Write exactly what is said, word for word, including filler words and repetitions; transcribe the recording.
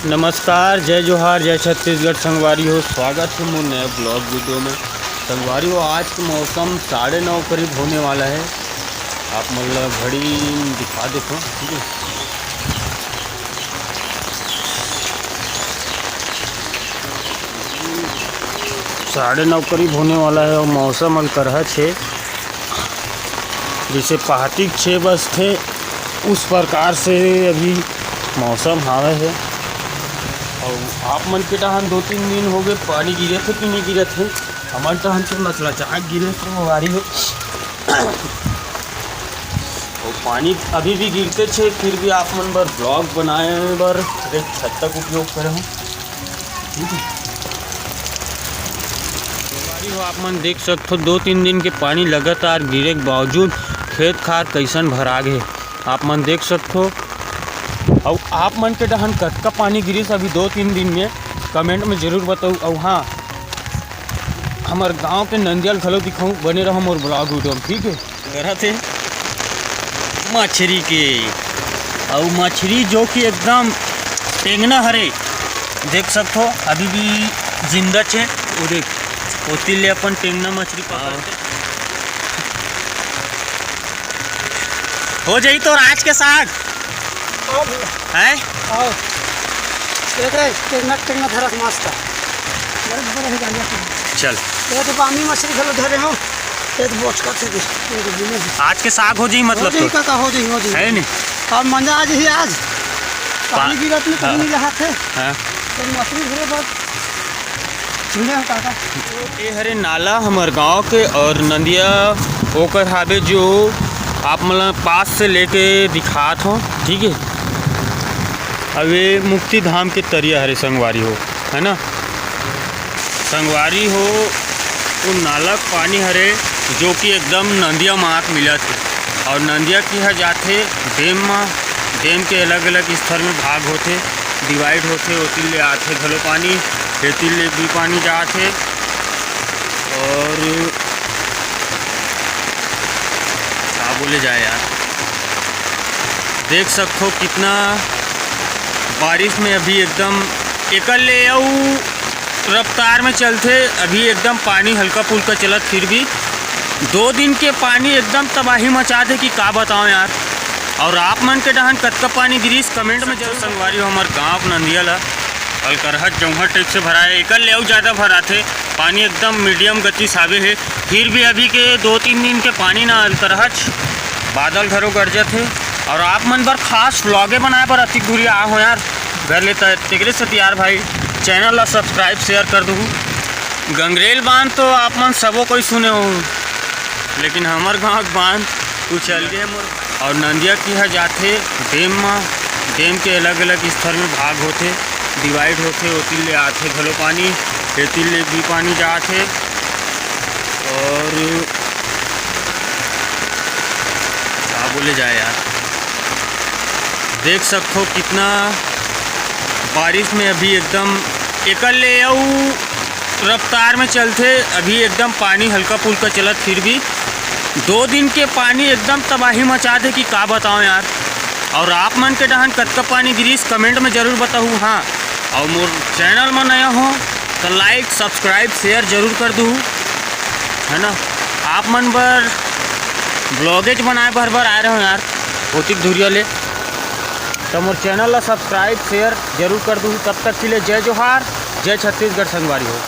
नमस्कार, जय जोहार, जय छत्तीसगढ़ संगवारी हो। स्वागत है मोर नया ब्लॉग वीडियो में। संगवारी हो, आज के मौसम साढ़े नौ करीब होने वाला है। आप मन ला घड़ी दिखा देथों, ठीक है, साढ़े नौ करीब होने वाला है और मौसम अलकरहा छे, जैसे पहाती के छः बजथे, उस प्रकार से अभी मौसम हावे है। और आप मन के डहान दो तीन दिन हो गए, पानी गिरे थे कि नहीं गिरे थे? हमर डहान के मतलब चाहे गिरे तो हमारी हो। और पानी अभी भी गिरते छे, फिर भी आप मन बर ब्लॉग बनाए बर एक छत तक उपयोग करे हूँ। ठीक है। संगवारी हो, आप मन देख सकथो, दो तीन दिन के पानी लगातार गिरे के बावजूद खेत खार कैसन भरा गे, आप मन देख सकथो। अउ आप मन के डहन कतका पानी गिरिस अभी दो तीन दिन में, कमेंट में जरूर बताऊ। अउ हाँ, हमर गांव के नंदिया ल घलो दिखाऊं, बने रहो मोर ब्लॉग वीडियो में, ठीक है। करत हे मछरी के, अउ मछरी जो कि एकदम टेंगना हरे, देख सकथो अभी भी जिंदा छे। वो देख, ओती ले अपन टेंगना मछरी पकड़ते। हो जाई तोर आज के साग। आओ भैया, हैं? आओ। देख रे, टेंगना, टेंगना धरस मस्त। बड़े, बड़े हो जाएगा टेंगना। चल। ये तो बामी मछली घलो धरे हो। ये तो बोचका थे दे। ये तो बिना है। आज के साग हो जाई मतलब हो जाई तो? काका, हो जाई, हो जाई। है नी? अब मंजा आज ही आज। पानी पा-, गिरत में कहीं हाँ। नहीं रहा थे। हाँ। तो मछली घरे बहुत झींगे हो काका। ये हरे नाला हमर गांव के और नंदिया ओकर हावे जो आप मन ला पास से लेके दिखात हो, ठीक है। अब ये मुक्ति धाम के तरिया हरे संगवारी हो, है ना। संगवारी हो, वो नाला के पानी हरे जो कि एकदम नंदिया माँ के मिलत हे और नंदिया किहा जाथे डैम मा। डैम के अलग-अलग स्तर में भाग होथे, डिवाइड होथे, ओती ले आथे घलो पानी, एती ले भी पानी जाथे। और का बोले जाए यार, देख सकथो कितना बारिश में अभी एकदम एकर ले अउ रफ्तार में चलथे। अभी एकदम पानी हल्का फुल्का चलत, फिर भी दो दिन के पानी एकदम तबाही मचा दे कि का बताओ यार। और आप मन के डहान कतका पानी गिरिस, कमेंट में जरूर। संगवारी हो, हमर गांव के नंदिया ला अलकरहच जौहर टाइप से भराए, एकर ले अउ ज्यादा भराथे। पानी एकदम मीडियम गति से आवे हे, फिर भी अभी के दो तीन दिन के पानी ना अलकरहच, बादल घलो गरजत हे। और आप मन बर खास व्लॉगे बनाए बर अतिक दूरी आए हो यार, घर ले त-, तेकरे सेती यार भाई, चैनल ला सब्सक्राइब, शेयर कर दूहू। गंगरेल बांध तो आप मन सबो कोई सुने हो, लेकिन हमर गांव के बांध कुछ अलगे हे मोर। और नंदिया किहा जाथे डैम मा, डैम के अलग-अलग स्तर में भाग होथे, डिवाइड होथे, ओती ले आथे घलो पानी, एती ले भी पानी जाथे। और का बोले जाए यार, देख सकथो कितना बारिश में अभी एकदम एकर ले अउ रफ्तार में चलथे। अभी एकदम पानी हल्का फुल्का चलत, फिर भी दो दिन के पानी एकदम तबाही मचा दे कि का बताओ यार। और आप मन के डहान कतका पानी गिरिस, कमेंट में जरूर बताहू। हाँ, और मोर चैनल में नया हो तो लाइक, सब्सक्राइब, शेयर जरूर कर दूहू, है ना। आप मन बर ब्लॉगेज बनाए बर, बर आए रहो यार, भौतिक धुरिया ले, तो मोर चैनल ला सब्सक्राइब, शेयर जरूर कर दूहू। तब तक के लिए जय जोहार, जय छत्तीसगढ़ संगवारी हो।